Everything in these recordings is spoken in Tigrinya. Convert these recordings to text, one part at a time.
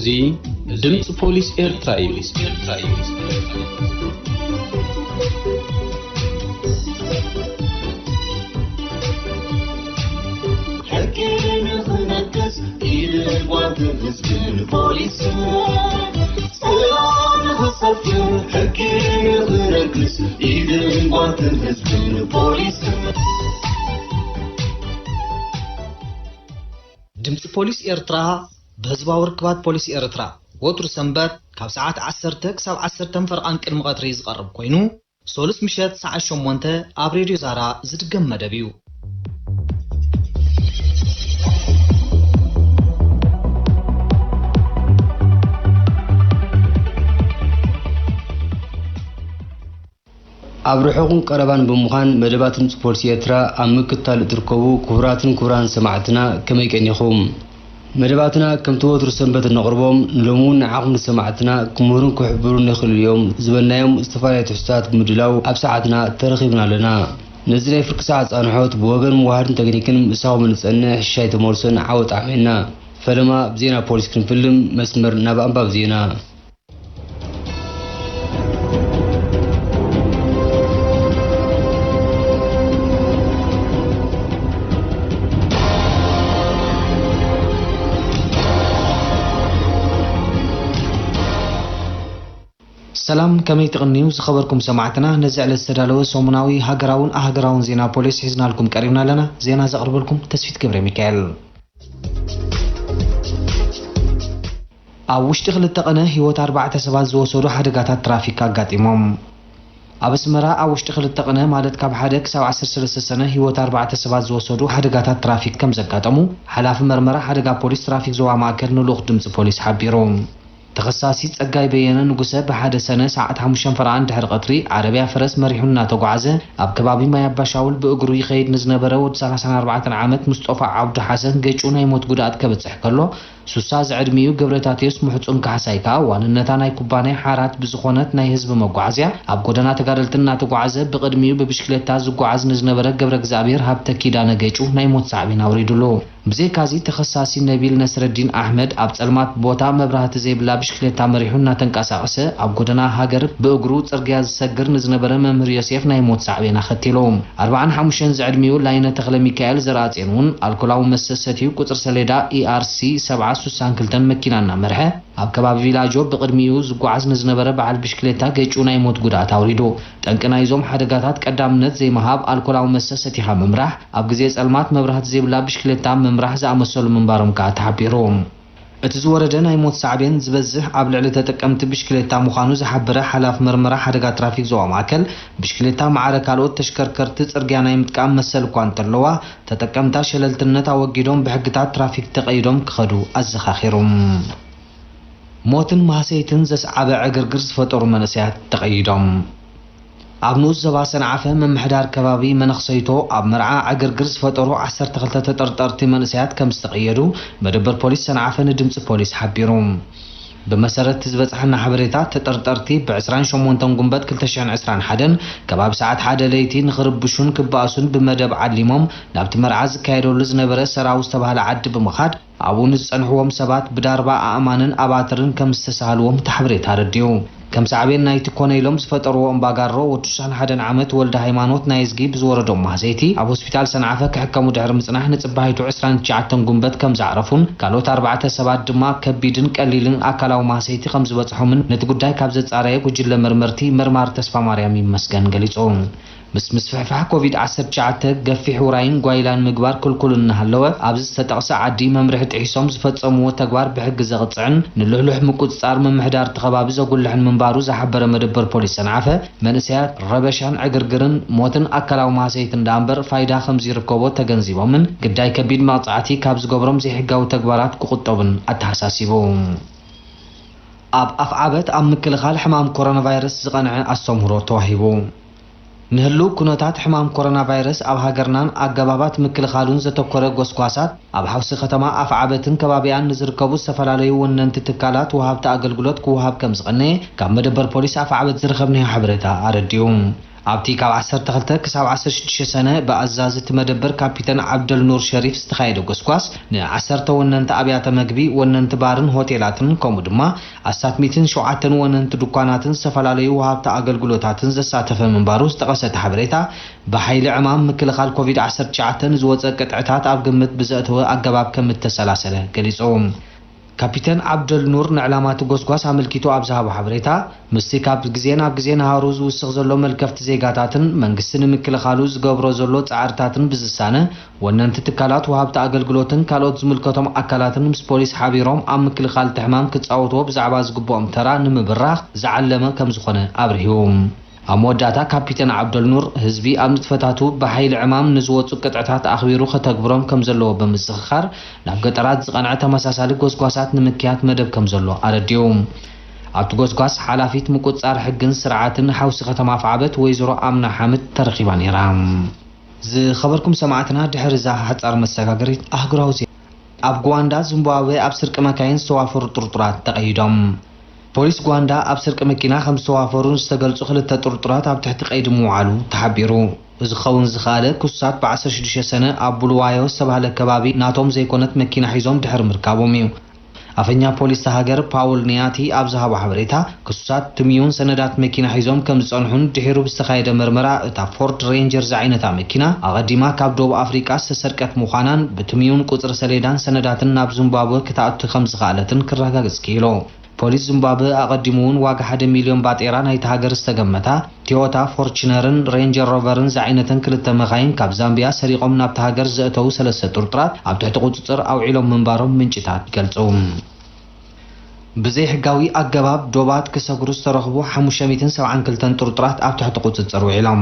እዚ ድምፂ ፖሊስ ኤርትራ እዩ። ሕጊ ንኽነግስ ኢድን ጓንትን ህዝብን ፖሊስን፣ ሰላም ንኽሰፍን ሕጊ ንኽነግስ ኢድን ጓንትን ህዝብን ፖሊስን። ድምፂ ፖሊስ ኤርትራ ብህዝባዊ ርክባት ፖሊስ ኤርትራ ወትሩ ሰንበት ካብ ሰዓት ዓሰርተ ክሳብ ዓሰርተ ፈርቓን ቅድሚ ቀትሪ ዝቐርብ ኮይኑ፣ ሶሉስ ምሸት ሰዓት ሸሞንተ ኣብ ሬድዮ ዛራ ዝድገም መደብ እዩ። ኣብ ርሑቕን ቀረባን ብምዃን መደባት ድምፂ ፖሊስ ኤርትራ ኣብ ምክትታል እትርከቡ ክቡራትን ክቡራን ሰማዕትና ከመይ ቀኒኹም? መደባትና ከምቲ ወትሩ ሰንበት እነቕርቦም ንሎሚ እውን ንዓኹም ንሰማዕትና ክምህሩን ክሕብሩን ይኽእሉ እዮም ዝበልናዮም ዝተፈላለዩ ትሕዝቶታት ብምድላው ኣብ ሰዓትና ተረኺብና ኣለና። ነዚ ናይ ፍርቂ ሰዓት ፃንሖት ብወገን መዋህድን ቴክኒክን ምሳኹም እንፀንሕ ሽሻይ ተመልሶን ዓወት ኣሜንና። ፈለማ ብዜና ፖሊስ ክንፍልም መስመር ናብ ኣንባብ ዜና። ሰላም፣ ከመይ ትቕንዩ ዝኸበርኩም ሰማዕትና? ነዚ ዕለት ዝተዳለወ ሰሙናዊ ሃገራውን ኣህገራውን ዜና ፖሊስ ሒዝናልኩም ቀሪብና ኣለና። ዜና ዘቕርበልኩም ተስፊት ገብረ ሚካኤል። ኣብ ውሽጢ ክልተ ቐነ ህይወት ኣርባዕተ ሰባት ዝወሰዱ ሓደጋታት ትራፊክ ኣጋጢሞም። ኣብ ኣስመራ ኣብ ውሽጢ ክልተ ቐነ ማለት ካብ ሓደ ክሳብ ዓሰርተ ሰለስተ ሰነ ህይወት ኣርባዕተ ሰባት ዝወሰዱ ሓደጋታት ትራፊክ ከም ዘጋጠሙ ሓላፊ መርመራ ሓደጋ ፖሊስ ትራፊክ ዞባ ማእከል ንልኡኽ ድምፂ ፖሊስ ሓቢሩ። ተኸሳሲ ጸጋይ በየነ ንጉሰ ብሓደ ሰነ ሰዓት ሓሙሽተ ፈረቓን ድሕሪ ቀትሪ ዓረብያ ፈረስ መሪሑ እናተጓዓዘ ኣብ ከባቢ ማይ ኣባሻውል ብእግሩ ይኸይድ ንዝነበረ ወዲ ሰላሳን ኣርባዕተን ዓመት ሙስጦፋ ዓብዱ ሓሰን ገጩ ናይ ሞት ጉድኣት ከብጽሕ ከሎ፣ ሱሳ ዝዕድሚኡ ገብረታቴዎስ ምሕጹን ካሕሳይ ከኣ ዋንነታ ናይ ኩባንያ ሓራት ብዝኾነት ናይ ህዝቢ መጓዓዝያ ኣብ ጎደና ተጋደልቲ እናተጓዓዘ ብቕድሚኡ ብብሽክሌታ ዝጓዓዝ ንዝነበረ ገብረ እግዚኣብሔር ሃብተ ኪዳነ ገጩ ናይ ሞት ሳዕቤን ኣውሪዱሉ። ብዘይካዚ ተኸሳሲ ነቢል ነስረዲን ኣሕመድ ኣብ ጸልማት ቦታ መብራህቲ ዘይብላ ብሽክሌታ መሪሑ እናተንቀሳቐሰ ኣብ ጎደና ሃገር ብእግሩ ጽርግያ ዝሰግር ንዝነበረ መምህር ዮሴፍ ናይ ሞት ሳዕቤን ኣኸቲሉ። ኣርባዓን ሓሙሽተን ዝዕድሚኡ ላይነ ተኽለ ሚካኤል ዘርኣጼን እውን ኣልኮላዊ መስተ ሰትዩ ቁጽሪ ሰሌዳ ኢኣርሲ ሰብዓ ስሳን ክልተን መኪና እናመርሐ ኣብ ከባቢ ቪላጆ ብቕድሚኡ ዝጓዓዝ ንዝነበረ በዓል ብሽክሌታ ገጭኡ ናይ ሞት ጉድኣት ኣውሪዱ። ጠንቂ ናይዞም ሓደጋታት ቀዳምነት ዘይምሃብ፣ ኣልኮላዊ መስተ ሰቲኻ ምምራሕ፣ ኣብ ግዜ ጸልማት መብራህቲ ዘይብላ ብሽክሌታ ምምራሕ ዝኣመሰሉ ምንባሮም ከኣ ተሓቢሩ። እቲ ዝወረደ ናይ ሞት ሳዕቤን ዝበዝሕ ኣብ ልዕሊ ተጠቀምቲ ብሽክሌታ ምዃኑ ዝሓበረ ሓላፊ መርመራ ሓደጋ ትራፊክ ዞባ ማእከል፣ ብሽክሌታ ማዕረ ካልኦት ተሽከርከርቲ ጽርግያ ናይ ምጥቃም መሰል እኳ እንተለዋ፣ ተጠቀምታ ሸለልትነት ኣወጊዶም ብሕግታት ትራፊክ ተቐይዶም ክኸዱ ኣዘኻኺሩ። ሞትን ማህሰይትን ዘስዓበ ዕግርግር ዝፈጠሩ መንእሰያት ተቐይዶም። ኣብ ንኡስ ዞባ ሰንዓፈ ምምሕዳር ከባቢ መነኽሰይቶ ኣብ መርዓ ዕግርግር ዝፈጠሩ ዓሰርተ ክልተ ተጠርጠርቲ መንእሰያት ከም ዝተቐየዱ መደበር ፖሊስ ሰንዓፈ ንድምፂ ፖሊስ ሓቢሩ። ብመሰረት እቲ ዝበፅሐና ሓበሬታ፣ ተጠርጠርቲ ብ ዕስራን ሸሞንተን ጉንበት ክልተ ሽሕን ዕስራን ሓደን ከባቢ ሰዓት ሓደ ለይቲ ንኽርብሹን ክበኣሱን ብመደብ ዓሊሞም ናብቲ መርዓ ዝካየደሉ ዝነበረ ሰራው ዝተባህለ ዓዲ ብምኻድ ኣብኡ ንዝጸንሕዎም ሰባት ብዳርባ ኣእማንን ኣባትርን ከም ዝተሳህልዎም እቲ ሓበሬታ ኣረዲኡ። ከም ሳዕቤን ናይቲ ኮነ ኢሎም ዝፈጠርዎ እምባጋሮ፣ ወዲ ሸሳን ሓደን ዓመት ወልደ ሃይማኖት ናይዝጊ ብዝወረዶም ማህሰይቲ ኣብ ሆስፒታል ሰንዓፈ ክሕከሙ ድሕሪ ምጽናሕ፣ ንጽባሒቱ ዕስራን ትሽዓተን ጉንበት ከም ዘዕረፉን ካልኦት ኣርባዕተ ሰባት ድማ ከቢድን ቀሊልን ኣካላዊ ማህሰይቲ ከም ዝበጽሖምን ነቲ ጉዳይ ካብ ዘጻረየ ጉጅለ መርመርቲ መርማሪ ተስፋማርያም ይመስገን ገሊጹ። ምስ ምስፍሕፋሕ ኮቪድ ዓሰርተ ትሽዓተ፣ ገፊሕ ውራይን ጓይላን ምግባር ክልኩል እናሃለወ፣ ኣብዚ ዝተጠቕሰ ዓዲ መምርሒ ጥሒሶም ዝፈጸምዎ ተግባር ብሕጊ ዘቕጽዕን ንልሕሉሕ ምቁጽጻር ምምሕዳር እቲ ከባቢ ዘጉልሕን ምንባሩ ዝሓበረ መደበር ፖሊስ ሰንዓፈ፣ መንእሰያት ረበሻን ዕግርግርን ሞትን ኣካላዊ ማህሰይትን ደኣ እምበር ፋይዳ ከም ዘይርከቦ ተገንዚቦምን ግዳይ ከቢድ መቕጻዕቲ ካብ ዝገብሮም ዘይሕጋዊ ተግባራት ክቑጠቡን ኣተሓሳሲቡ። ኣብ ኣፍዓበት ኣብ ምክልኻል ሕማም ኮሮና ቫይረስ ዝቐንዐ ኣስተምህሮ ተዋሂቡ። ንህሉው ኩነታት ሕማም ኮሮና ቫይረስ ኣብ ሃገርናን ኣገባባት ምክልኻሉን ዘተኮረ ጎስጓሳት ኣብ ሓውሲ ከተማ ኣፍዓበትን ከባቢኣን ንዝርከቡ ዝተፈላለዩ ወነንቲ ትካላት ወሃብቲ ኣገልግሎት ክወሃብ ከም ዝቐነየ ካብ መደበር ፖሊስ ኣፍዓበት ዝረኸብናዮ ሓበሬታ ኣረዲኡ። ኣብቲ ካብ ዓሰርተ ክልተ ክሳብ ዓሰርተ ሽዱሽተ ሰነ ብኣዛዚ እቲ መደበር ካፒተን ዓብደልኑር ሸሪፍ ዝተኻየደ ጎስጓስ፣ ንዓሰርተ ወነንቲ ኣብያተ መግቢ፣ ወነንቲ ባርን ሆቴላትን፣ ከምኡ ድማ ኣስታት ሚእትን ሸውዓተን ወነንቲ ድኳናትን ዝተፈላለዩ ወሃብቲ ኣገልግሎታትን ዘሳተፈ ምንባሩ ዝጠቐሰ እቲ ሓበሬታ፣ ብሓይሊ ዕማም ምክልኻል ኮቪድ ዓሰርተ ትሽዓተ ንዝወፀ ቅጥዕታት ኣብ ግምት ብዘእተወ ኣገባብ ከም እተሰላሰለ ገሊጹ። ካፒተን ዓብደል ኑር ንዕላማ እቲ ጎስጓስ ኣመልኪቱ ኣብ ዝሃቦ ሓበሬታ፣ ምስቲ ካብ ግዜ ናብ ግዜ ናህሩ ዝውስኽ ዘሎ መልከፍቲ ዜጋታትን መንግስቲ ንምክልኻሉ ዝገብሮ ዘሎ ጻዕርታትን ብዝሳነ፣ ወነንቲ ትካላት፣ ወሃብቲ ኣገልግሎትን ካልኦት ዝምልከቶም ኣካላትን ምስ ፖሊስ ሓቢሮም ኣብ ምክልኻል እቲ ሕማም ክጻወትዎ ብዛዕባ ዝግብኦም ተራ ንምብራኽ ዝዓለመ ከም ዝኾነ ኣብሪሁ። ኣብ መወዳእታ ካፒተን ዓብደል ኑር፣ ህዝቢ ኣብ ንጥፈታቱ ብሓይሊ ዕማም ንዝወጹ ቅጥዕታት ኣኽቢሩ ከተግብሮም ከም ዘለዎ ብምዝኽኻር፣ ናብ ገጠራት ዝቐንዐ ተመሳሳሊ ጎስጓሳት ንምክያድ መደብ ከም ዘሎ ኣረዲኡ። ኣብቲ ጎስጓስ፣ ሓላፊት ምቁጽጻር ሕግን ስርዓትን ሓውሲ ከተማ ኣፍዓበት ወይዘሮ ኣምና ሓምድ ተረኺባ ነይራ። ዝኸበርኩም ሰማዕትና፣ ድሕሪ እዛ ሓጻር መሰጋገሪት ኣህጉራዊ ዜና፣ ኣብ ጓንዳ ዚምባብዌ ኣብ ስርቂ መካይን ዝተዋፈሩ ጥርጡራት ተቐይዶም። ፖሊስ ጓንዳ ኣብ ስርቂ መኪና ከም ዝተዋፈሩ ዝተገልጹ ክልተ ጥርጡራት ኣብ ትሕቲ ቀይዲ ምውዓሉ ተሓቢሩ። እዚ ክኸውን ዝኸኣለ፣ ክሱሳት ብ ዓሰርተ ሽዱሽተ ሰነ ኣብ ቡሉዋዮ ዝተባህለ ከባቢ ናቶም ዘይኮነት መኪና ሒዞም ድሕሪ ምርካቦም እዩ። ኣፈኛ ፖሊስ እታ ሃገር ፓውል ኒያቲ ኣብ ዝሃቦ ሓበሬታ፣ ክሱሳት ትምዩን ሰነዳት መኪና ሒዞም ከም ዝጸንሑን ድሒሩ ብዝተኻየደ መርመራ፣ እታ ፎርድ ሬንጀር ዝዓይነታ መኪና ኣቐዲማ ካብ ደቡብ ኣፍሪቃ ዝተሰርቀት ምዃናን ብትምዩን ቁጽሪ ሰሌዳን ሰነዳትን ናብ ዚምባብወ ክትኣቱ ከም ዝኸኣለትን ክረጋገጽ ክኢሉ። ፖሊስ ዚምባብወ ኣቐዲሙ እውን ዋጋ ሓደ ሚልዮን ባጤራ ናይታ ሃገር ዝተገመታ ቶዮታ ፎርቹነርን ሬንጀር ሮቨርን ዝዓይነተን ክልተ መኻይን ካብ ዛምቢያ ሰሪቖም ናብታ ሃገር ዘእተዉ ሰለስተ ጥርጡራት ኣብ ትሕቲ ቁጽጽር ኣውዒሎም ምንባሮም ምንጭታት ይገልጹ። ብዘይሕጋዊ ኣገባብ ዶባት ክሰግሩ ዝተረኽቡ ሓሙሽተ ሚእትን ሰብዓን ክልተን ጥርጡራት ኣብ ትሕቲ ቁጽጽር ውዒሎም።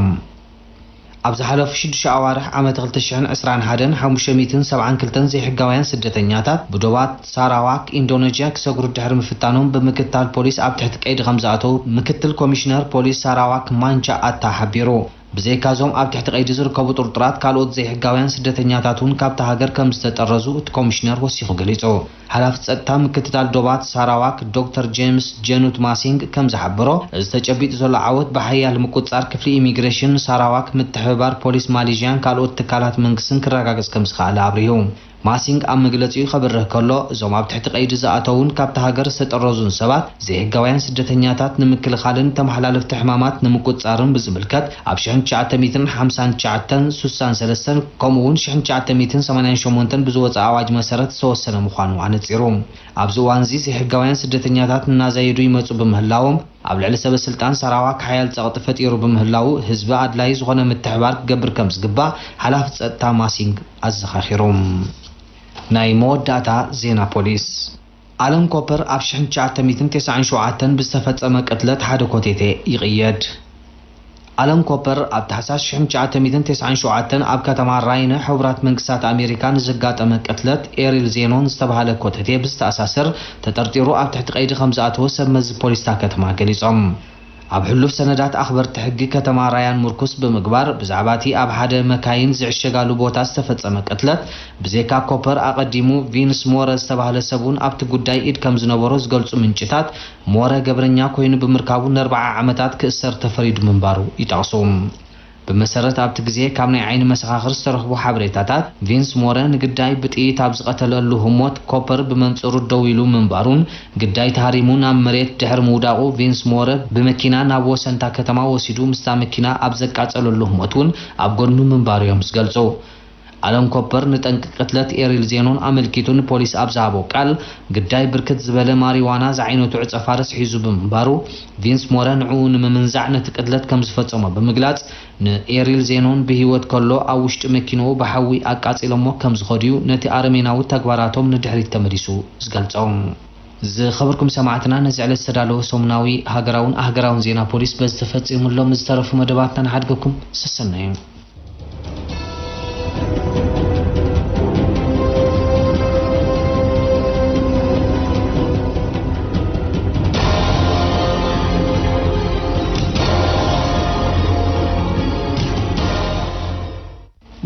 ኣብ ዝሓለፉ ሽዱሽተ ኣዋርሕ ዓመት ክልተ ሽሕን ዕስራን ሓደን፣ ሓሙሽተ ሚእትን ሰብዓን ክልተን ዘይሕጋውያን ስደተኛታት ብዶባት ሳራዋክ ኢንዶነዥያ ክሰግሩ ድሕሪ ምፍታኖም ብምክትታል ፖሊስ ኣብ ትሕቲ ቀይዲ ከም ዝኣተዉ ምክትል ኮሚሽነር ፖሊስ ሳራዋክ ማንቻ ኣታ ሓቢሩ። ብዘይካዞም ኣብ ትሕቲ ቀይዲ ዝርከቡ ጥርጡራት ካልኦት ዘይሕጋውያን ስደተኛታት እውን ካብታ ሃገር ከም ዝተጠረዙ እቲ ኮሚሽነር ወሲኹ ገሊጹ። ሓላፊ ጸጥታ ምክትታል ዶባት ሳራዋክ ዶክተር ጄምስ ጀኑት ማሲንግ ከም ዝሓበሮ፣ እዚ ተጨቢጡ ዘሎ ዓወት ብሓያል ምቁጽጻር ክፍሊ ኢሚግሬሽን ሳራዋክ፣ ምትሕብባር ፖሊስ ማሌዥያን ካልኦት ትካላት መንግስትን ክረጋገጽ ከም ዝኸኣለ ኣብሪሁ። ማሲንግ ኣብ መግለጺኡ ከብርህ ከሎ፣ እዞም ኣብ ትሕቲ ቀይዲ ዝኣተዉን ካብታ ሃገር ዝተጠረዙን ሰባት፣ ዘይሕጋውያን ስደተኛታት ንምክልኻልን ተመሓላለፍቲ ሕማማት ንምቁጽጻርን ብዝምልከት፣ ኣብ ሽሕን ትሽዓተ ሚእትን ሓምሳን ትሽዓተን ስሳን ሰለስተን ከምኡ እውን ሽሕን ትሽዓተ ሚእትን ሰማንያን ሸሞንተን ብዝወጸ ኣዋጅ መሰረት ዝተወሰነ ምዃኑ ኣነጺሩ። ኣብዚ እዋን እዚ ዘይሕጋውያን ስደተኛታት እናዛየዱ ይመጹ ብምህላዎም፣ ኣብ ልዕሊ ሰበ ስልጣን ሳራዋክ ሓያል ጸቕጢ ፈጢሩ ብምህላዉ፣ ህዝቢ ኣድላዪ ዝኾነ ምትሕባር ክገብር ከም ዝግባእ ሓላፊ ጸጥታ ማሲንግ ኣዘኻኺሩ። ናይ መወዳእታ ዜና ፖሊስ። ኣለን ኮፐር ኣብ ሽሕን ትሽዓተ ሚእትን ተስዓን ሸውዓተን ብዝተፈጸመ ቅትለት ሓደ ኮቴቴ ይቕየድ። ኣለን ኮፐር ኣብ ታሕሳስ ሽሕን ትሽዓተ ሚእትን ተስዓን ሸውዓተን ኣብ ከተማ ራይነ ሕቡራት መንግስታት ኣሜሪካ ንዘጋጠመ ቅትለት ኤሪል ዜኖን ዝተባህለ ኮተቴ ብዝተኣሳሰር ተጠርጢሩ ኣብ ትሕቲ ቀይዲ ከም ዝኣተወ ሰብ መዚ ፖሊስ እታ ከተማ ገሊጾም። ኣብ ሕሉፍ ሰነዳት ኣኽበርቲ ሕጊ ከተማ ራያን ምርኩስ ብምግባር፣ ብዛዕባ እቲ ኣብ ሓደ መካይን ዝዕሸጋሉ ቦታ ዝተፈጸመ ቅትለት፣ ብዘይካ ኮፐር ኣቐዲሙ ቪንስ ሞረ ዝተባህለ ሰብ እውን ኣብቲ ጉዳይ ኢድ ከም ዝነበሮ ዝገልጹ ምንጭታት፣ ሞረ ገብረኛ ኮይኑ ብምርካቡ ንኣርብዓ ዓመታት ክእሰር ተፈሪዱ ምንባሩ ይጠቕሱ። ብመሰረት ኣብቲ ግዜ ካብ ናይ ዓይኒ መሰኻኽር ዝተረኽቡ ሓበሬታታት፣ ቪንስ ሞረ ንግዳይ ብጥይት ኣብ ዝቐተለሉ ህሞት፣ ኮፐር ብመንጽሩ ደው ኢሉ ምንባሩን ግዳይ ተሃሪሙ ናብ መሬት ድሕሪ ምውዳቑ፣ ቪንስ ሞረ ብመኪና ናብ ወሰንታ ከተማ ወሲዱ ምስታ መኪና ኣብ ዘቃጸለሉ ህሞት እውን ኣብ ጎድኑ ምንባሩ እዮም ዝገልጹ። ኣለን ኮፐር ንጠንቂ ቅትለት ኤሪል ዜኖን ኣመልኪቱ ንፖሊስ ኣብ ዝሃቦ ቃል፣ ግዳይ ብርክት ዝበለ ማሪዋና ዝዓይነቱ ዕጸ ፋርስ ሒዙ ብምንባሩ፣ ቪንስ ሞረ ንዕኡ ንምምንዛዕ ነቲ ቅትለት ከም ዝፈጸሞ ብምግላጽ፣ ንኤሪል ዜኖን ብህይወት ከሎ ኣብ ውሽጢ መኪንኡ ብሓዊ ኣቃጺሎሞ ከም ዝኸዱ'ዩ ነቲ ኣረሜናዊ ተግባራቶም ንድሕሪት ተመሊሱ ዝገልጾ። ዝኸበርኩም ሰማዕትና፣ ነዚ ዕለት ዝተዳለወ ሰሙናዊ ሃገራውን ኣህገራውን ዜና ፖሊስ በዚ ተፈጺሙ ኣሎ። ምስ ዝተረፉ መደባትና ንሓድገኩም። ሰሰናዩ።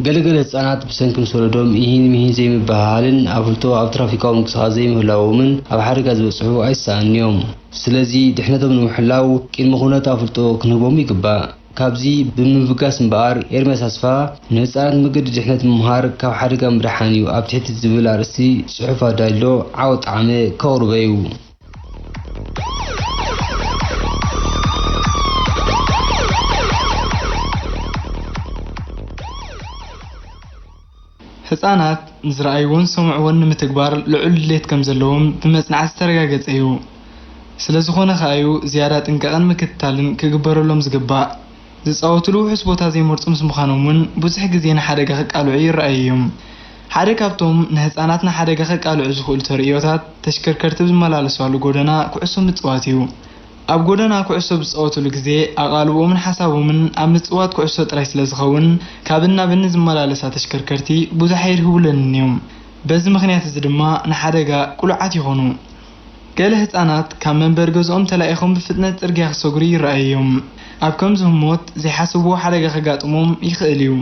ገለ ገለ ህጻናት ብሰንኪ ምስ ወለዶም ኢሂን ሚሂን ዘይምብህሃልን ኣፍልጦ ኣብ ትራፊካዊ ምንቅስቓስ ዘይምህላዎምን ኣብ ሓደጋ ዝበጽሑ ኣይሰኣኑን እዮም። ስለዚ ድሕነቶም ንምሕላው ቅድመ ኩነት ኣፍልጦ ክንህቦም ይግባእ። ካብዚ ብምብጋስ እምበኣር፣ ኤርምያስ ኣስፋ ንህጻናት መገዲ ድሕነት ምምሃር ካብ ሓደጋ ምድሓን እዩ ኣብ ትሕቲ ዝብል ኣርእስቲ ጽሑፍ ኣዳሎ ዓወት ጠዓመ ከቕርቦ እዩ። ህጻናት ንዝረኣይዎን ዝሰምዕዎን ንምትግባር ልዑል ድሌት ከም ዘለዎም ብመጽናዕቲ ዝተረጋገጸ እዩ። ስለ ዝኾነ ከኣ እዩ ዝያዳ ጥንቃቐን ምክትታልን ክግበረሎም ዝግባእ። ዝጻወቱሉ ውሑስ ቦታ ዘይመርጹ ምስ ምዃኖም እውን ብዙሕ ግዜ ንሓደጋ ከቃልዑ ይረኣዩ እዮም። ሓደ ካብቶም ንህጻናት ንሓደጋ ከቃልዑ ዝኽእሉ ተርእዮታት፣ ተሽከርከርቲ ዝመላለሳሉ ጎደና ኩዕሶ ምጽዋት እዩ። ኣብ ጎደና ኩዕሶ ብዝጻወቱሉ ግዜ ኣቓልቦኦምን ሓሳቦምን ኣብ ምጽዋት ኩዕሶ ጥራይ ስለ ዝኸውን፣ ካብን ናብን ዝመላለሳ ተሽከርከርቲ ብዙሕ ኣይርህውለንን እዮም። በዚ ምኽንያት እዚ ድማ ንሓደጋ ቅሉዓት ይኾኑ። ገለ ህጻናት ካብ መንበሪ ገዝኦም ተላኢኾም ብፍጥነት ጽርግያ ክሰግሩ ይረኣዩ እዮም። ኣብ ከምዚ ህሞት ዘይሓሰብዎ ሓደጋ ከጋጥሞም ይኽእል እዩ።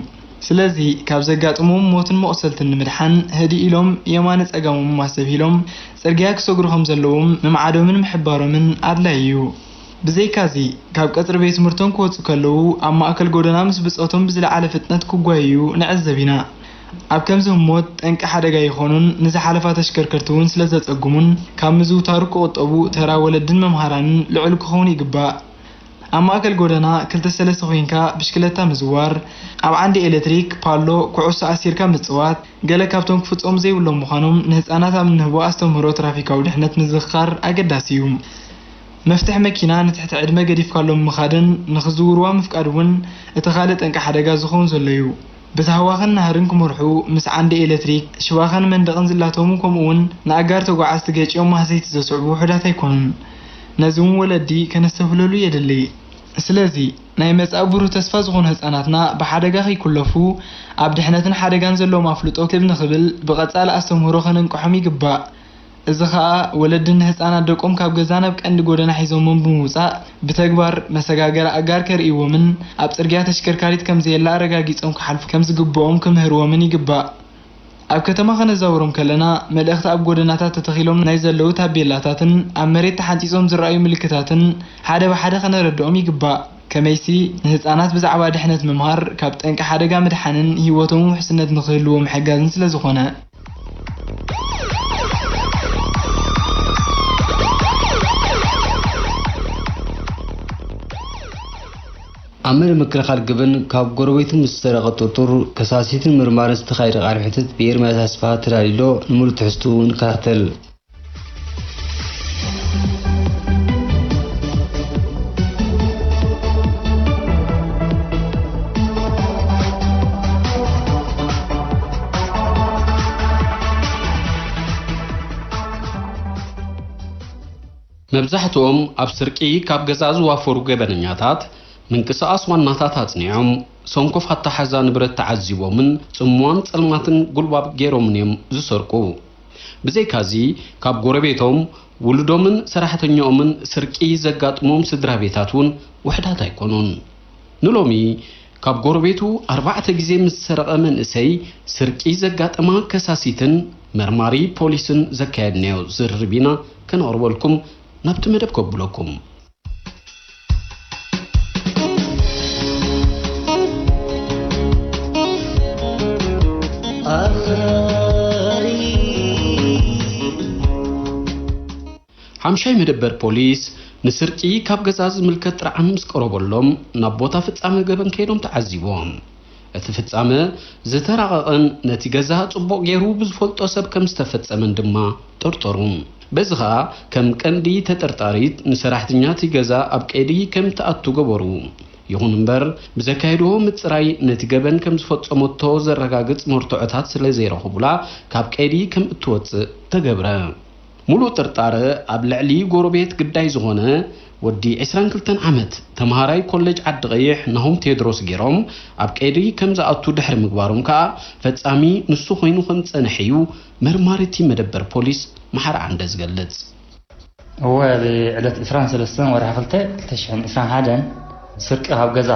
ስለዚ ካብ ዘጋጥሞም ሞትን መቑሰልትን ንምድሓን ህድእ ኢሎም የማነ ጸጋሞም ኣስተብሂሎም ጽርግያ ክሰግሩ ከም ዘለዎም ምምዓዶምን ምሕባሮምን ኣድላዪ እዩ። ብዘይካዚ፣ ካብ ቀጽሪ ቤት ትምህርቶም ክወጹ ከለዉ ኣብ ማእከል ጎደና ምስ ብጾቶም ብዝለዓለ ፍጥነት ክጓየዩ ንዕዘብ ኢና። ኣብ ከምዚ ህሞት ጠንቂ ሓደጋ ይኾኑን ንዝሓለፋ ተሽከርከርቲ እውን ስለ ዘጸግሙን ካብ ምዝውታሩ ክቑጠቡ ተራ ወለድን መምሃራንን ልዑል ክኸውን ይግባእ። ኣብ ማእከል ጎደና ክልተ ሰለስተ ኮይንካ ብሽክለታ ምዝዋር፣ ኣብ ዓንዲ ኤሌክትሪክ፣ ፓሎ፣ ኩዕሶ ኣሲርካ ምጽዋት፣ ገለ ካብቶም ክፍጸሙ ዘይብሎም ምዃኖም ንህጻናት ኣብ እንህቦ ኣስተምህሮ ትራፊካዊ ድሕነት ምዝኽኻር ኣገዳሲ እዩ። መፍትሕ መኪና ንትሕቲ ዕድመ ገዲፍካሎም ምኻድን ንኽዝውርዋ ምፍቃድ እውን እቲ ካልእ ጠንቂ ሓደጋ ዝኸውን ዘሎ እዩ። ብታህዋኽን ናህርን ክመርሑ፣ ምስ ዓንዲ ኤሌክትሪክ፣ ሽባኻን መንደቕን ዝላተሙ፣ ከምኡውን ንኣጋር ተጓዓዝቲ ገጭዮም ማህሰይቲ ዘስዕቡ ውሑዳት ኣይኮኑን። ነዚ እውን ወለዲ ከነስተብህለሉ የድሊ። ስለዚ፣ ናይ መጻኢ ብሩህ ተስፋ ዝኾኑ ህጻናትና ብሓደጋ ከይኩለፉ፣ ኣብ ድሕነትን ሓደጋን ዘለዎም ኣፍልጦ ክብ ንኽብል ብቐጻሊ ኣስተምህሮ ከነንቅሖም ይግባእ። እዚ ኸኣ ወለዲ ንህጻናት ደቆም ካብ ገዛ ናብ ቀንዲ ጎደና ሒዞሞም ብምውጻእ፣ ብተግባር መሰጋገሪ ኣጋር ከርእይዎምን ኣብ ጽርግያ ተሽከርካሪት ከም ዘየላ ኣረጋጊጾም ክሓልፉ ከም ዝግብኦም ክምህርዎምን ይግባእ። ኣብ ከተማ ከነዛውሮም ከለና፣ መልእኽቲ ኣብ ጎደናታት ተተኺሎም ናይ ዘለዉ ታቤላታትን ኣብ መሬት ተሓንጺጾም ዝረኣዩ ምልክታትን ሓደ ብሓደ ከነረድኦም ይግባእ። ከመይሲ፣ ንህጻናት ብዛዕባ ድሕነት ምምሃር ካብ ጠንቂ ሓደጋ ምድሓንን ህይወቶም ውሕስነት ንኽህልዎ ምሕጋዝን ስለ ዝኾነ። ኣብ መደብ ምክልኻል ገበን ካብ ጎረቤቱ ምስ ዝሰረቐ ጥርጡር ከሳሲትን ምርማርን ዝተኻየደ ቃለ መሕትት ብኤርምያስ ኣስፍሃ ተዳሊሎ፣ ንምሉእ ትሕዝትኡ ንከታተል። መብዛሕትኦም ኣብ ስርቂ ካብ ገዛ ዝዋፈሩ ገበነኛታት፣ ምንቅስቓስ ዋናታት ኣጽኒዖም፣ ሰንኮፍ ኣተሓዛ ንብረት ተዓዚቦምን ጽምዋን ጸልማትን ጉልባብ ገይሮምን እዮም ዝሰርቁ። ብዘይካዚ፣ ካብ ጎረቤቶም፣ ውሉዶምን ሰራሕተኛኦምን ስርቂ ዘጋጥሞም ስድራ ቤታት እውን ውሑዳት ኣይኮኑን። ንሎሚ፣ ካብ ጎረቤቱ ኣርባዕተ ግዜ ምስ ዝሰረቐ መንእሰይ ስርቂ ዘጋጠማ ከሳሲትን መርማሪ ፖሊስን ዘካየድናዮ ዝርርብ ኢና ከነቕርበልኩም፣ ናብቲ መደብ ከብለኩም። ሓምሻይ መደበር ፖሊስ ንስርቂ ካብ ገዛ ዝምልከት ጥርዓን ምስ ቀረበሎም፣ ናብ ቦታ ፍጻመ ገበን ከይዶም ተዓዚቦም። እቲ ፍጻመ ዝተራቐቐን ነቲ ገዛ ጽቡቕ ገይሩ ብዝፈልጦ ሰብ ከም ዝተፈጸመን ድማ ጠርጠሩ። በዚ ኸኣ ከም ቀንዲ ተጠርጣሪት ንሰራሕተኛ እቲ ገዛ ኣብ ቀይዲ ከም ትኣቱ ገበሩ። ይኹን እምበር፣ ብዘካየድዎ ምጽራይ ነቲ ገበን ከም ዝፈጸመቶ ዘረጋግጽ መርትዖታት ስለ ዘይረኸቡላ፣ ካብ ቀይዲ ከም እትወጽእ ተገብረ። ሙሉእ ጥርጣረ ኣብ ልዕሊ ጎረቤት ግዳይ ዝኾነ ወዲ ዕስራን ክልተን ዓመት ተምሃራይ ኮሌጅ ዓዲ ቀይሕ ናሆም ቴድሮስ ገይሮም ኣብ ቀይዲ ከም ዝኣቱ ድሕሪ ምግባሮም ከኣ፣ ፈጻሚ ንሱ ኮይኑ ከም ዝጸንሐ እዩ መርማሪ እቲ መደበር ፖሊስ መሓሪ ዓንደ ዝገልጽ። እወ፣ ኣብ ዕለት ዕስራን ሰለስተን ወርሒ ክልተ ክልተ ሽሕን ዕስራን ሓደን ስርቂ ካብ ገዛ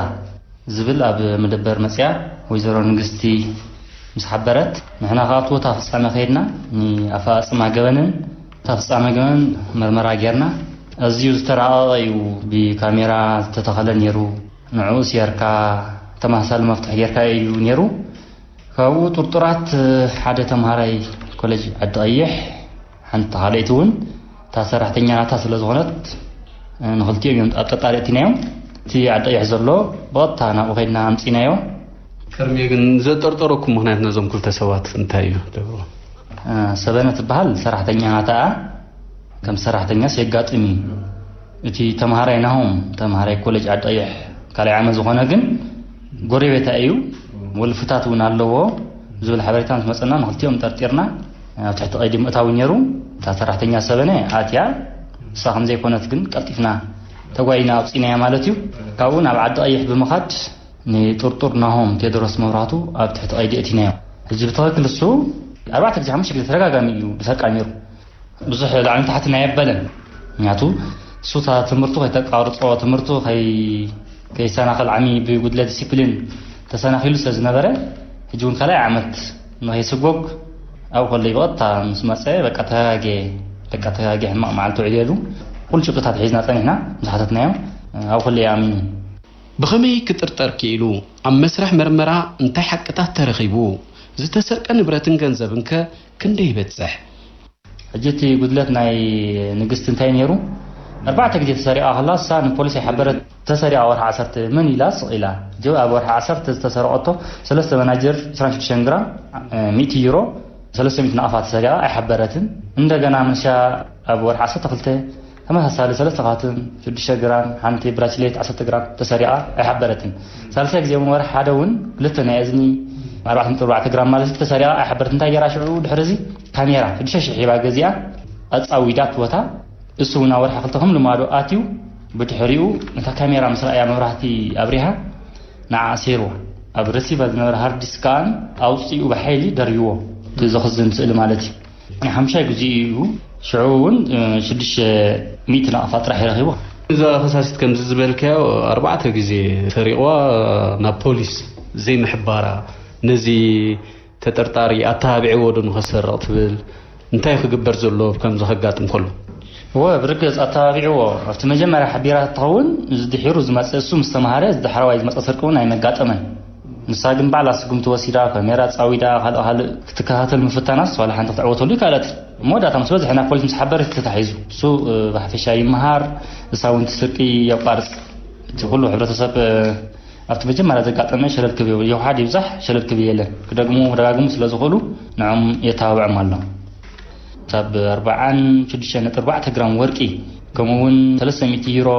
ዝብል ኣብ መደበር መጽያ ወይዘሮ ንግስቲ ምስ ሓበረት፣ ንሕና ከኣ ኣብቲ ቦታ ፍጻመ ከይድና ንኣፈጻጽማ ገበንን ኣብታ ፍጻመ ገበን መርመራ ጌርና። ኣዝዩ ዝተራቐቐ እዩ፣ ብካሜራ ዝተተኸለ ነይሩ። ንዕኡ ስየርካ ተመሳሳሊ መፍትሒ ጌርካ እዩ ነይሩ። ካብኡ ጥርጡራት ሓደ ተምሃራይ ኮሌጅ ዓዲ ቀይሕ፣ ሓንቲ ካልኣይቲ እውን እታ ሰራሕተኛ ናታ ስለ ዝኾነት ንክልቲኦም እዮም ኣብ ጠርጣሪ እቲናዮም። እቲ ዓዲ ቀይሕ ዘሎ ብቐጥታ ናብኡ ከይድና ኣምፂናዮ። ከርሜ ግን ዘጠርጠረኩም ምኽንያት ነዞም ክልተ ሰባት እንታይ እዩ? ደብሮ ሰበነ ትበሃል ሰራሕተኛ ናታ እያ። ከም ሰራሕተኛስ የጋጥም እዩ። እቲ ተምሃራይ ናሆም ተምሃራይ ኮሌጅ ዓዲ ቀይሕ ካልኣይ ዓመት ዝኾነ ግን ጎረቤታ እዩ፣ ወልፍታት እውን ኣለዎ ዝብል ሓበሬታ ምስ መፀና ንክልቲኦም ጠርጢርና ኣብ ትሕቲ ቀይዲ ምእታው ነይሩ። እታ ሰራሕተኛ ሰበነ ኣትያ፣ እሳ ከም ዘይኮነት ግን ቀልጢፍና ተጓይና ኣውፂናያ ማለት እዩ። ካብኡ ናብ ዓዲ ቀይሕ ብምኻድ ንጥርጡር ናሆም ቴድሮስ መብራህቱ ኣብ ትሕቲ ቀይዲ እቲናዮ። ሕጂ ብትኽክል እሱ ኣርባዕተ ግዜ ሓሙሽተ ግዜ ተደጋጋሚ እዩ ብሰርቃ ነይሩ። ብዙሕ ላዕሊ ታሕቲ ናይ ኣበለን። ምክንያቱ እሱ እታ ትምህርቱ ከይተቋርጾ፣ ትምህርቱ ከይ-፣ ከይሰናኸል ዓሚ ብጉድለት ዲሲፕሊን ተሰናኺሉ ስለ ዝነበረ፣ ሕጂ እውን ካልኣይ ዓመት ንኸይስጎግ ኣብኡ ከሎ ብቐጥታ ምስ መጸ፣ በቃ ተጋጌ፣ በቃ ተጋጌ ሕማቕ መዓልቲ ውዕል የሉ። ኩሉ ጭብጥታት ሒዝና ጸኒሕና ምስ ሓተትናዮ፣ ኣብኡ ከሎ ኣሚኑ። ብኸመይ ክጥርጠር ክኢሉ? ኣብ መስርሕ መርመራ እንታይ ሓቅታት ተረኺቡ? ዝተሰርቀ ንብረትን ገንዘብን ከ ክንደይ ይበጽሕ? ሕጂ እቲ ጉድለት ናይ ንግስቲ እንታይ ነይሩ? ኣርባዕተ ግዜ ተሰሪቓ ከላ፣ እሳ ንፖሊስ ኣይሓበረት። ተሰሪቓ ወርሒ ዓሰርተ መን ኢላ ስቕ ኢላ። ሕጂ ኣብ ወርሒ ዓሰርተ ዝተሰረቐቶ ሰለስተ መናጀር፣ ዕስራን ሽዱሽተን ግራም፣ እ፣ ሚእቲ ዩሮ፣ ሰለስተ ሚእቲ ናቕፋ ተሰሪቓ ኣይሓበረትን። እንደገና ምንሻ ኣብ ወርሒ ዓሰርተ ክልተ ተመሳሳሊ ሰለስተ ካትን ሽዱሽተ ግራም፣ ሓንቲ ብራስሌት ዓሰርተ ግራም ተሰሪቓ ኣይሓበረትን። ሳልሳይ ግዜ እውን ወርሒ ሓደ እውን ክልተ ናይ እዝኒ ኣርባዕተ ነጥቢ ኣርባዕተ ግራም ማለት ተሰሪቓ ኣይሓበረትን። እንታይ ገይራ ሽዑ ድሕሪ እዚ? ካሜራ ሽዱሽተ ሽሕ ሂባ ገዚኣ ኣጻዊዳት ቦታ። እሱ እውን ኣብ ወርሒ ክልተ ከም ልማዱ ኣትዩ። ብድሕሪኡ ነታ ካሜራ ምስ ረኣያ መብራህቲ ኣብሪሃ ንዓ ኣሰይርዋ። ኣብ ረሲቨር ዝነበረ ሃርድ ዲስክ ከኣ ኣውጺኡ ብሓይሊ ደርብዎ። እቲ ዘኽዝን ስእሊ ማለት እዩ። ናይ ሓምሻይ ግዜ እዩ። ሽዑ እውን፣ እ፣ ሽዱሽተ ሚእቲ ናቕፋ ጥራሕ ይረኺቡ። እዛ ከሳሲት ከምዚ ዝበልካዮ ኣርባዕተ ግዜ ሰሪቕዋ ናብ ፖሊስ ዘይምሕባራ፣ ነዚ ተጠርጣሪ ኣተባቢዕዎ ዶ ንኸሰርቕ ትብል? እንታይ ክግበር ዘሎ ከምዚ ከጋጥም ከሎ? እወ፣ ብርግጽ ኣተባቢዕዎ። ኣብቲ መጀመርያ ሓቢራ ትኸውን፣ እዚ ድሒሩ ዝመጸ እሱ ምስ ተማሃረ፣ እዚ ዳሕረዋይ ዝመጸ ስርቂ እውን ኣይመጋጠመን። ንሳ ግን ባዕላ ስጉምቲ ወሲዳ፣ ካሜራ ጻዊዳ፣ ካልእ ካልእ ክትከታተል ምፍታናስ ዋላ ሓንቲ ክትዕወተሉ ይከኣለት። መወዳእታ ምስ በዝሐ ናብ ፖሊስ ምስ ሓበረት ተታሒዙ። እሱ፣ እ፣ ብሓፈሻ ይመሃር፣ እሳ እውን እቲ ስርቂ የቋርጽ። እቲ ኩሉ ሕብረተሰብ፣ እ፣ ኣብቲ መጀመርያ ዘጋጠመ ሸለል ክብል የውሓድ ይብዛሕ ሸለል ክብል የለን። ክደግሙ ክደጋግሙ ስለ ዝኽእሉ ንዕኦም የተባብዖም ኣሎ። ካብ ኣርባዓን ሽዱሽተ ነጥቢ ኣርባዕተ ግራም ወርቂ፣ ከምኡ እውን ሰለስተ ሚእቲ ዩሮ፣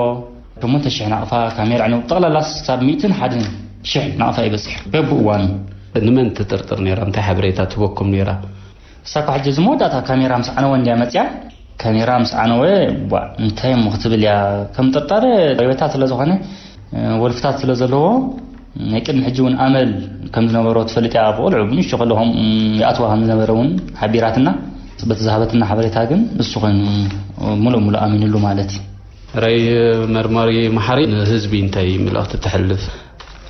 ሸሞንተ ሽሕ ናቕፋ፣ ካሜራ ዕንወት፣ ጠቕላላ ክሳብ ሚእትን ሓደን ሽሕ ናቕፋ ይበጽሕ በብእዋኑ። ንመን ትጥርጥር ነይራ? እንታይ ሓበሬታ ትበኩም ነይራ? እሳ እኳ ሕጂ እዚ መወዳእታ ካሜራ ምስ ዓነወ እንድያ መጽያ። ካሜራ ምስ ዓነወ፣ ቧዕ፣ እንታይ እሞ ክትብል እያ? ከም ጥርጣረ ጎረቤታት ስለ ዝኾነ፣ እ፣ ወልፍታት ስለ ዘለዎ፣ ናይ ቅድሚ ሕጂ እውን ኣመል ከም ዝነበሮ ትፈልጥ እያ። ብቆልዑ ብንእሽቶ ከለኹም፣ እም፣ ይኣትዋ ከም ዝነበረ እውን ሓቢራትና። በቲ ዝሃበትና ሓበሬታ ግን እሱ ኮይኑ ሙሉእ ሙሉእ ኣሚንሉ ማለት እዩ። ራይ መርማሪ መሓሪ ንህዝቢ እንታይ መልእኽቲ ተሕልፍ?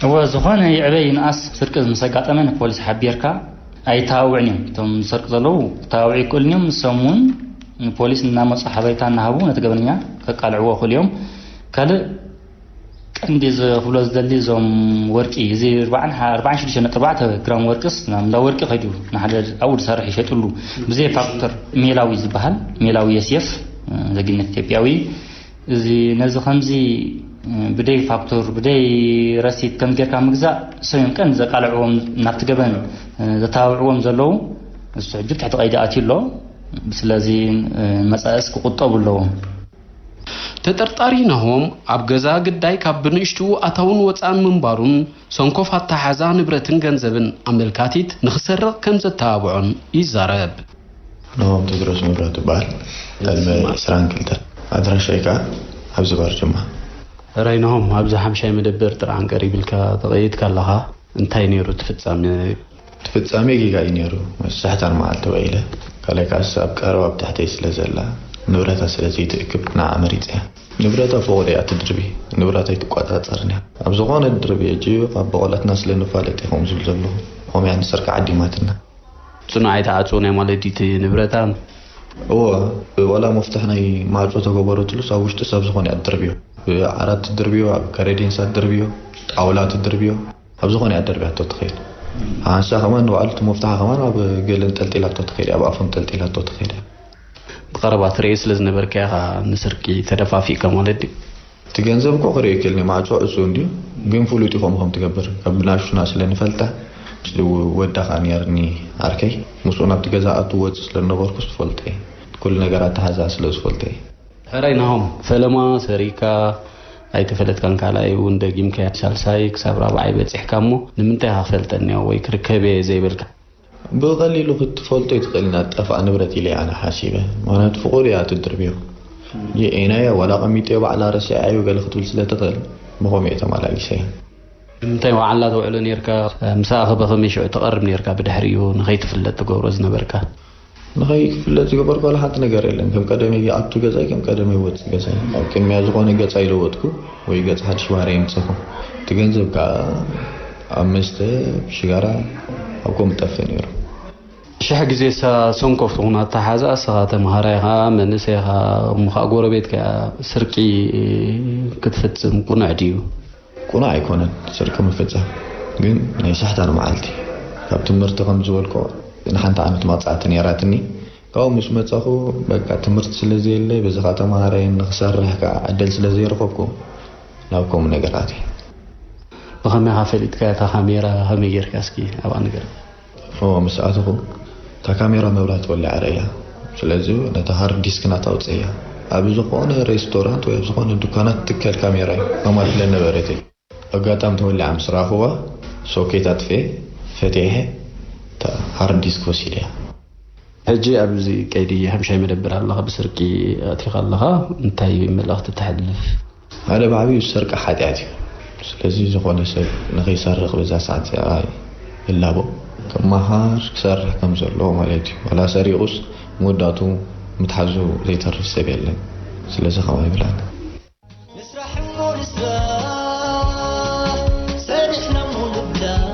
እወ፣ ዝኾነ ይዕበ ይንኣስ ስርቂ ምስ ኣጋጠመ ንፖሊስ ሓቢርካ ኣይተባብዑን እዮም። እቶም ዝሰርቁ ዘለዉ ክተባብዑ ይክእሉን እዮም። ንሶም እውን ንፖሊስ እናመፁ ሓበሬታ እናሃቡ ነቲ ገበነኛ ከቃልዕዎ ይኽእሉ እዮም። ካልእ ቀንዲ እዚ ክብሎ ዝደሊ እዞም ወርቂ፣ እዚ ኣርባዓን፣ ኣርባዓን ሽዱሽተ ነጥቢ ኣርባዕተ ግራም ወርቅስ ናብ እንዳ ወርቂ ከይዱ ንሓደ ኣብኡ ዝሰርሕ ይሸጥሉ። ብዘይ ፋክተር ሜላዊ ዝበሃል፣ ሜላዊ የስየፍ፣ እ፣ ዜግነት ኢትዮጵያዊ፣ እዚ ነዚ ከምዚ፣ እ፣ ብደይ ፋክቶር፣ ብደይ ረሲት ከም ጌርካ ምግዛእ፣ እሶም እዮም ቀንዲ ዘቃልዕዎም፣ ናብቲ ገበን፣ እ፣ ዘተባብዕዎም ዘለዉ። እሱ ሕጂ ትሕቲ ቀይዲ ኣትዩ ኣሎ። ስለዚ፣ እ፣ መጻኢስ ክቑጠቡ ኣለዎም። ተጠርጣሪ ናሆም ኣብ ገዛ ግዳይ ካብ ብንእሽትኡ ኣታውን ወጻእን ምንባሩን፣ ሰንኮፍ ኣተሓዛ ንብረትን ገንዘብን ኣመልካቲት ንኽሰርቕ ከም ዘተባብዖን ይዛረብ። ናሆም ቴድሮስ መብራህቱ ይበሃል። ዕድመ ይስማዕ። ዕስራን ክልተን። ኣድራሻይ ከኣ ኣብዚ ባርጅማ። ራይ ናሆም፣ ኣብዚ ሓምሻይ መደበር ጥርዓን ቀሪብ ኢልካ ተቐይድካ ኣለኻ። እንታይ ነይሩ እቲ ፍጻሜ? እቲ ፍጻሜ ጌጋ እዩ ነይሩ። መሳሕታን መዓልቲ ውዒለ። ካልኣይ ከኣስ ኣብ ቀረባ ኣብ ትሕተይ ስለ ዘላ፣ ንብረታ ስለ ዘይትእክብ ንዓ መሪጸያ። ንብረታ ብቑል እያ ትድርቢ። ንብረታ ኣይትቆጻጸርን እያ። ኣብ ዝኾነ ድርቢ ሕጂ ካብ ብቑላትና ስለ ንፋለጥ ኢኹም ዝብል ዘለኹ። ኾምያ ንሰርቂ ዓዲማትና። ጽኑዕ ኣይትዓጽዎ ናይ ማለት ድዩ እቲ ንብረታ? እዎ፣ ዋላ መፍትሕ ናይ ማዕጾ ተገበረትሉስ ኣብ ውሽጢ ሰብ ዝኾነ እያ ትድርብዮ። ዓራት ትድርብዮ፣ ኣብ ከረዲንሳ ትድርብዮ፣ ጣውላ ትድርብዮ፣ ኣብ ዝኾነ እያ ደርብያቶ ትኸይድ። ሓንሳ ከማን ንባዕሉ እቲ መፍትሓ ከማን ኣብ ገለን ጠልጢላቶ ትኸይድ እያ፣ ኣብ ኣፎም ጠልጢላቶ ትኸይድ እያ። ብቐረባ ትርኢ ስለ ዝነበርካ ኢኻ ንስርቂ ተደፋፊእካ ማለት ድዩ? እቲ ገንዘብ እኮ ክርኢ ክእል ማዕጾ ዕጹው እንድዩ፣ ግን ፍሉጥ ኢኹም ከም ትገብር ካብ ብናሹና ስለ ንፈልጣ፣ ወዳ ከኣ ነርኒ ዓርከይ፣ ምስኡ ናብቲ ገዛ ኣቱ ወጽእ ስለ ነበርኩ ዝፈልጠ ኩሉ ነገር ኣተሓዛ ስለ ዝፈልጠ። ሕራይ ናሆም፣ ፈለማ ሰሪካ ኣይተፈለጥካን፣ ካልኣይ እውን ደጊምካ ሳልሳይ ክሳብ ራብዓይ በጺሕካ እሞ ንምንታይ ኢኻ ክፈልጠኒ እየ ወይ ክርከብ እየ ዘይበልካ? ብቐሊሉ ክትፈልጦ ይትኽእል ኢና፣ ጠፍኣ ንብረት ኢለ ኣነ ሓሲበ። ምኽንያቱ ፍቑድ እያ ትድርብዮ። የኤናያ ዋላ ቀሚጥዮ ባዕላ ረሲዓዮ ገለ ክትብል ስለ ትኽእል ብኸምኡ እየ ተመላሊሰያ። ንምንታይ ዋዕላ ተውዕሎ ነርካ? ምሳኣ ከ ብኸመይ ሽዑ ትቐርብ ነርካ? ብድሕሪኡ ንኸይትፍለጥ ትገብሮ ዝነበርካ? ንኸይክፍለጥ ዝገበርኩ ዋላ ሓንቲ ነገር የለን። ከም ቀደመይ ይኣቱ ገዛይ፣ ከም ቀደመይ ይወጽእ ገዛይ። ኣብ ቅድሚያ ዝኾነ ገጽ ኣይለወጥኩ ወይ ገጽ ሓድሽ ባህሪ ኣይምጸኹ። እቲ ገንዘብ ከኣ ኣብ መስተ፣ ሽጋራ፣ ኣብ ከምኡ ጠፍእ ነይሩ። ሽሕ ግዜ ሳ ሰንኮፍ ትኹን ኣተሓዛ፣ እስኻ ተምሃራይ ኢኻ፣ መንእሰይ ኢኻ፣ እሞ ኸኣ ጎረቤት ከኣ ስርቂ ክትፍጽም ቁኑዕ ድዩ? ቁኑዕ ኣይኮነን ስርቂ ምፍጻም፣ ግን ናይ ስሕታን መዓልቲ ካብ ትምህርቲ ከም ዝበልኮ ንሓንቲ ዓመት መቕጻዕቲ ነይራትኒ። ካብኡ ምስ መጻኹ በቃ ትምህርቲ ስለ ዘየለ በዚ ኸኣ ተምሃራይን ንኽሰርሕ ከኣ ዕድል ስለ ዘይረኸብኩ ናብ ከምኡ ነገር ኣትየ። ብኸመይ ኢኻ ፈሊጥካ እታ ካሜራ ከመይ ጌርካ እስኪ ኣብኣ ንገር። ኦ ምስ ኣተኹ እታ ካሜራ መብራት ወሊዓ ረእያ። ስለዚ ነታ ሃርድ ዲስክ ናታ ኣውፅእያ። ኣብ ዝኾነ ሬስቶራንት ወይ ኣብ ዝኾነ ድኳናት ትከል ካሜራ እዩ። ከማት ለነበረት እዩ። ኣጋጣሚ ተወሊዓ ምስ ረኣኽዋ ሶኬት ኣጥፌ ፈቲሐ እታ ሃርድ ዲስክ ወሲደያ። ሕጂ ኣብዚ ቀይዲ ሓምሻይ መደበር ኣለኻ፣ ብስርቂ ኣቲኻ ኣለኻ፣ እንታይ መልእኽቲ ተሕልፍ? ሓደ ብዓብዩ ዝሰርቂ ሓጢኣት እዩ። ስለዚ ዝኾነ ሰብ ንኸይሰርቕ በዛ ሰዓት እዚኣ ይላቦ። ክመሃር ክሰርሕ ከም ዘለዎ ማለት እዩ። ዋላ ሰሪቑስ መወዳእቱ ምትሓዙ ዘይተርፍ ሰብ የለን። ስለዚ ከምኡ ይብላኒ። ንስራሕ እሞ ንስራሕ፣ ሰሪሕና እሞ ንብላዕ።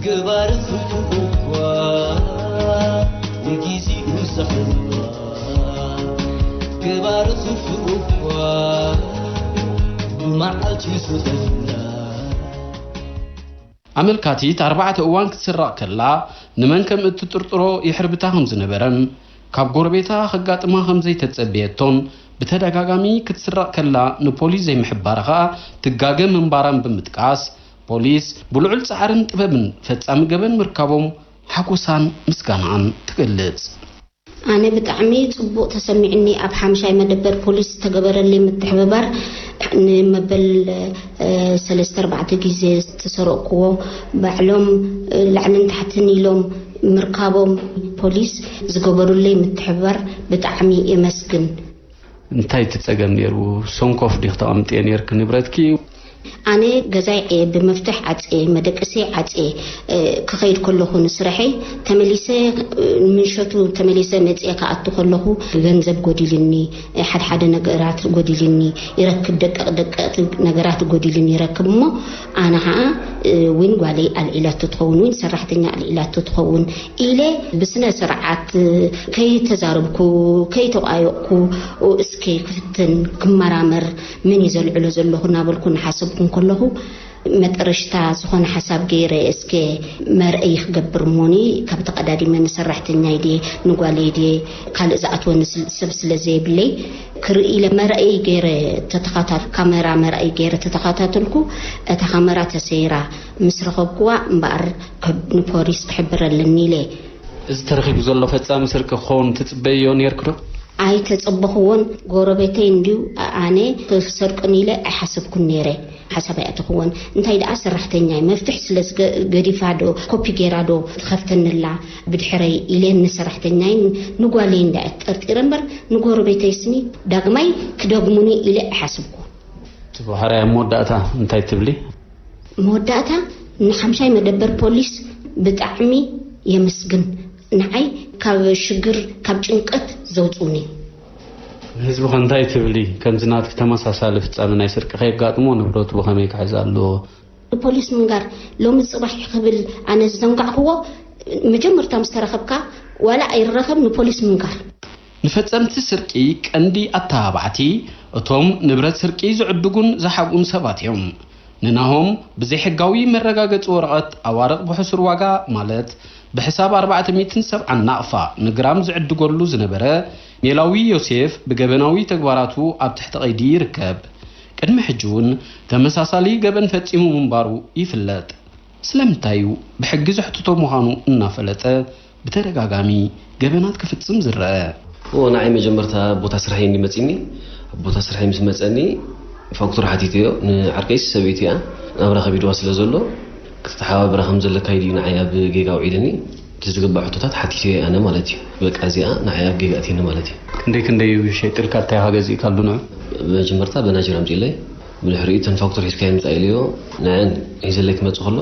ገባሪ ክፉእ እኳ ንጊዜኡ ዝሕላ፣ ገባሪ ክፉእ እኳ ብመዓልቱ ዝሕላ። ኣመልካቲት ኣርባዕተ እዋን ክትስረቕ ከላ ንመን ከም እትጥርጥሮ ይሕርብታ ከም ዝነበረን ካብ ጎረቤታ ከጋጥማ ከም ዘይተጸበየቶን ብተደጋጋሚ ክትስረቕ ከላ ንፖሊስ ዘይምሕባራ ከኣ ትጋገ ምንባራን ብምጥቃስ፣ ፖሊስ ብልዑል ጻዕርን ጥበብን ፈጻሚ ገበን ምርካቦም ሓጎሳን ምስጋናኣን ትገልጽ። ኣነ ብጣዕሚ ጽቡቕ ተሰሚዕኒ። ኣብ ሓምሻይ መደበር ፖሊስ ዝተገበረለይ ምትሕብባር፣ ንመበል፣ እ፣ ሰለስተ ኣርባዕተ ግዜ ዝተሰረቕኩዎ ባዕሎም፣ እ፣ ላዕልን ታሕትን ኢሎም ምርካቦም፣ ፖሊስ ዝገበሩለይ ምትሕብባር ብጣዕሚ የመስግን። እንታይ እቲ ጸገም ነይሩ? ሰንኮፍ ዲኽ ተቐምጥዮ ነይርኪ ንብረትኪ? ኣነ ገዛይ፣ እ፣ ብመፍትሕ ዓጽየ፣ መደቀሰይ ዓጽየ፣ እ፣ ክኸይድ ከለኹ ንስራሐይ ተመሊሰ፣ እ፣ ምሸቱ ተመሊሰ መጽየ ክኣቱ ከለኹ ገንዘብ ጎዲልኒ፣ እ፣ ሓድሓደ ነገራት ጎዲልኒ ይረክብ፣ ደቀቕ ደቀቕቲ ነገራት ጎዲልኒ ይረክብ እሞ፣ ኣነ ኸኣ፣ እ፣ ዊን ጓለይ ኣልዒላቶ ትኸውን፣ ዊን ሰራሕተኛ ኣልዒላቶ ትኸውን ኢለ ብስነ ስርዓት ከይተዛረብኩ፣ ከይተቋየቕኩ፣ እስከ ክፍትን ክመራመር፣ መን እዩ ዘልዕሎ ዘለኹ እናበልኩ እናሓሰብኩ እንከለኹ፣ መጠረሽታ ዝኾነ ሓሳብ ገይረ እስከ መርአይ ክገብር እሞኒ፣ ካብ ተቐዳዲመ ንሰራሕተኛይ ድየ ንጓለይ ድየ ካልእ ዝኣትወኒ ስል-፣ ሰብ ስለ ዘየብለይ፣ ክርኢ ኢለ መርአይ ገይረ ተተኻታ-፣ ካሜራ መርኣይ ገይረ ተተኻታተልኩ። እታ ካሜራ ተሰይራ ምስ ረኸብኩዋ እምበኣር፣ ከ-፣ ንፖሊስ ክሕብር ኣለኒ ኢለ። እዚ ተረኺቡ ዘሎ ፈጻሚ ስርቂ ክኸውን ትጽበይዮ ነይርኪ ዶ? ኣይተጸበኽዎን። ጎረቤተይ እንድዩ፣ ኣነ ክሰርቅን ኢለ ኣይሓሰብኩን ነይረ። ሓሳብ ኣይኣተኽዎን። እንታይ ደኣ ሰራሕተኛይ መፍትሕ ስለ ዝገ-፣ ገዲፋ ዶ፣ ኮፒ ገይራ ዶ ትኸፍተንላ ብድሕረይ ኢለ ንሰራሕተኛይን ንጓለይን ደኣ ጠርጢረ እምበር፣ ንጎረቤተይስኒ ዳግማይ ክደግሙኒ ኢለ ኣይሓሰብኩን። ጽቡቕ፣ ሕራይ ኣብ መወዳእታ እንታይ ትብሊ? መወዳእታ፣ ንሓምሻይ መደበር ፖሊስ ብጣዕሚ የመስግን። ንዓይ ካብ ሽግር፣ ካብ ጭንቀት ዘውጽኡኒ። ንህዝቢ ከ እንታይ ትብሊ? ከምዚ ናትኪ ተመሳሳሊ ፍጻመ ናይ ስርቂ ከየጋጥሞ ንብረቱ ብኸመይ ክሕዝ ኣለዎ? ንፖሊስ ምንጋር ሎሚ ጽባሕ ክብል ኣነ ዝዘንጋዕክዎ፣ መጀመርታ ምስ ተረኸብካ ዋላ ኣይረኸብ ንፖሊስ ምንካር። ንፈጸምቲ ስርቂ ቀንዲ ኣተባባዕቲ እቶም ንብረት ስርቂ ዝዕድጉን ዝሓብኡን ሰባት እዮም። ንናሆም ብዘይሕጋዊ መረጋገጺ ወረቐት ኣዋርቕ ብሕሱር ዋጋ፣ ማለት ብሕሳብ ኣርባዕተ ሚእትን ሰብዓን ናቕፋ ንግራም ዝዕድገሉ ዝነበረ ሜላዊ ዮሴፍ፣ ብገበናዊ ተግባራቱ ኣብ ትሕቲ ቀይዲ ይርከብ። ቅድሚ ሕጂ እውን ተመሳሳሊ ገበን ፈጺሙ ምንባሩ ይፍለጥ። ስለምንታይ እዩ ብሕጊ ዘሕትቶ ምዃኑ እናፈለጠ ብተደጋጋሚ ገበናት ክፍጽም ዝረአ? እዎ፣ ንዓይ መጀመርታ ኣብ ቦታ ስርሐይ እንዲ መጺኒ። ኣብ ቦታ ስርሐይ ምስ መጸኒ ፋክቱር ሓቲተዮ። ንዓርከይስ ሰበይቱ እያ፣ ናብራ ከቢድዋ ስለ ዘሎ ክትተሓባበራ ከም ዘለካ ኢሉ እዩ ንዓይ ኣብ ጌጋ ኣውዒሉኒ። እቲ ዝግባእ ሕቶታት ሓቲተዮ ኣነ ማለት እዩ። በቃ እዚኣ ንዓይ ኣብ ጌጋ ኣእትየኒ ማለት እዩ። ክንደይ ክንደይ እዩ ሸይጥልካ? እንታይ ኢኻ ገዚእካሉ ንዑ? መጀመርታ በናጅር ኣምጺእለይ። ብድሕሪኡ እተን ፋክቱር ሒዝካየን ምጻእ ኢለዮ። ንዐን ሒዘለይ ክመጽእ ከሎ፣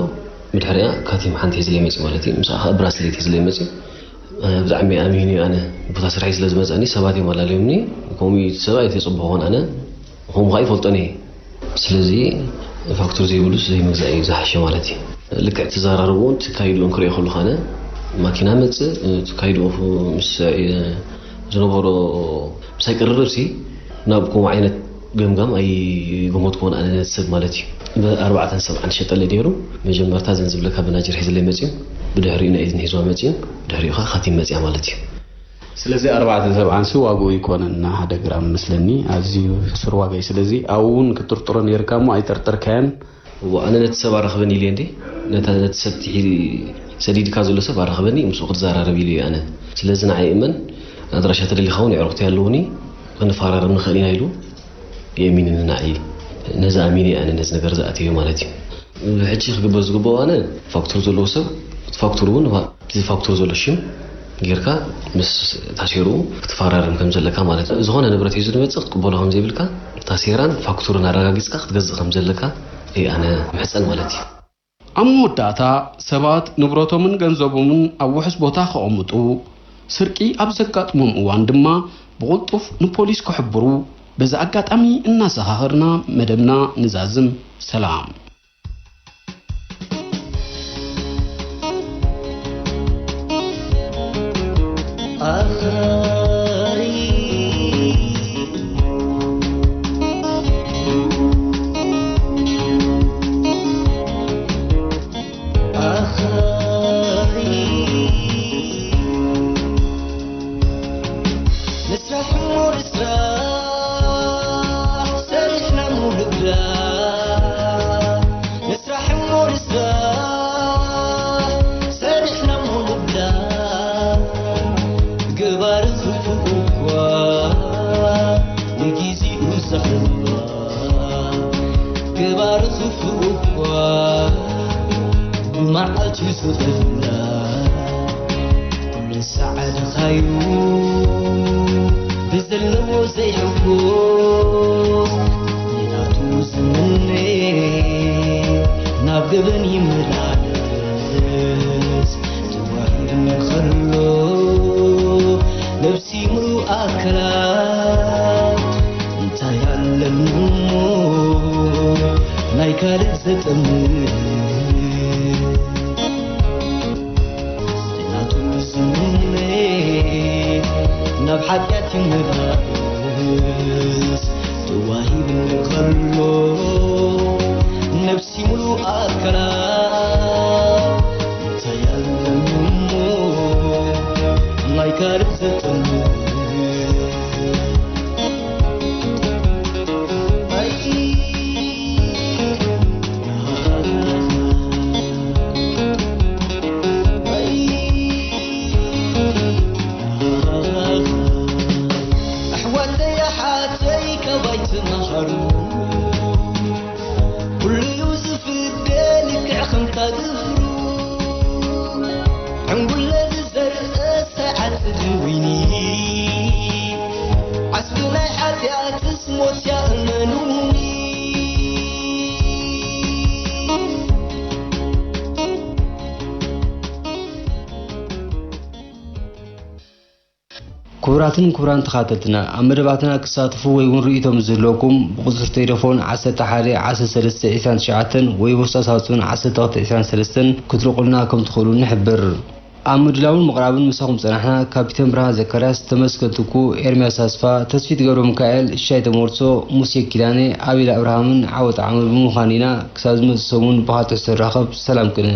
ብድሕሪኣ ካቲም ሓንቲ ሒዝለይ መጺኡ ማለት እዩ። ምስኣ ከዓ ብራስሌት ሒዝለይ መጺኡ። ኣነ ብጣዕሚ ኣሚኑ እዩ። ኣነ ቦታ ስራሐይ ስለ ዝመጸኒ ሰባት እዮም ኣላለዮምኒ። ከምኡ እዩ እቲ ሰብኣይ፣ ኣይተጸበኹን ኣነ። ከምኡ ከዓ ይፈልጦን እየ። ስለዚ ፋክቱር ዘይብሉስ ዘይምግዛእ እዩ ዝሓሸ ማለት እዩ። ልክዕ ትዘራረብዎን ትካይድዎን ክሪኦ ከለኹ ኣነ፣ ማኪና መጽእ፣ ትካይድዎ ምስ ዝነበሮ ምሳይ ቅርርብሲ፣ ናብ ከምኡ ዓይነት ገምጋም ኣይገመትኩዎን ኣነ ነቲ ሰብ ማለት እዩ። ብኣርባዕተን ሰብዓን ሸጠለይ ነይሩ። መጀመርታ እዘን ዝብለካ በናጅር ሒዝለይ መጽዩ፣ ብድሕሪኡ ናይ እዝኒ ሒዝዋ መጽዩ፣ ብድሕሪኡ ከዓ ካቲም መጽያ ማለት እዩ። ስለዚ ኣርባዕተ ሰብዓንሲ ዋግኡ ኣይኮነን፣ ሓደ ግራም መስለኒ ኣዝዩ ሕሱር ዋጋ እዩ። ስለዚ ኣብኡ እውን ክትጥርጥሮ ነይርካ እሞ ኣይጠርጠርካዮን። እዎ፣ ኣነ ነቲ ሰብ ኣራኽበኒ ኢለ እንዴ፣ ነታ፣ ነቲ ሰብ ትሒ-፣ ሰዲድካ ዘሎ ሰብ ኣራኽበኒ፣ ምስኡ ክትዘራረብ ኢለ እየ ኣነ። ስለዚ ንዓይ እመን፣ ኣድራሻ ተደሊኻ እውን የዕሩኽተይ ኣለዉኒ፣ ክንፈራረም ንኽእል ኢና ኢሉ የእሚንኒ ንዓይ። ነዚ ኣሚነ እየ ኣነ ነዚ ነገር ዝኣተዮ ማለት እዩ። ሕጂ ክግበር ዝግብኦ ኣነ፣ ፋክቱር ዘለዎ ሰብ፣ እቲ ፋክቱር እውን እቲ ፋክቱር ዘሎ ሽም ጌርካ ምስ ታሴርኡ ክትፈራረም ከም ዘለካ ማለት እዩ። ዝኾነ ንብረት ሒዙ ዝመጽእ ክትቅበሎ ከም ዘይብልካ፣ ታሴራን ፋክቱርን ኣረጋጊጽካ ክትገዝእ ከም ዘለካ እየ ኣነ ምሕጸን ማለት እዩ። ኣብ መወዳእታ፣ ሰባት ንብረቶምን ገንዘቦምን ኣብ ውሑስ ቦታ ከቐምጡ፣ ስርቂ ኣብ ዘጋጥሞም እዋን ድማ ብቕልጡፍ ንፖሊስ ክሕብሩ በዚ ኣጋጣሚ እናዘኻኸርና መደብና ንዛዝም። ሰላም። ክቡራትን ክቡራን ተኻተልትና፣ ኣብ መደባትና ክሳተፉ ወይ እውን ርእይቶ ምስ ዝህልወኩም፣ ብቁጽሪ ቴሌፎን ዓሰርተ ሓደ ዓሰርተ ሰለስተ ዕስራን ትሽዓተን ወይ ብፖስታ ሳጹን ዓሰርተ ክልተ ዕስራን ሰለስተን ክትልቁልና ከም ትኽእሉ ንሕብር። ኣብ ምድላውን ምቕራብን ምሳኹም ጸናሕና። ካፒተን ብርሃን ዘካርያስ፣ ተመስገን ትኩ፣ ኤርምያስ ኣስፋ፣ ተስፊት ገብረ ሚካኤል፣ ሻይ ተመርሶ፣ ሙሴ ኪዳነ፣ ኣቤል ኣብርሃምን ዓወት ዓመር ብምዃን ኢና ክሳብ ዝመጽእ ሰሙን ብኻልእ ትሕዝቶ ንራኸብ። ሰላም ቅነ።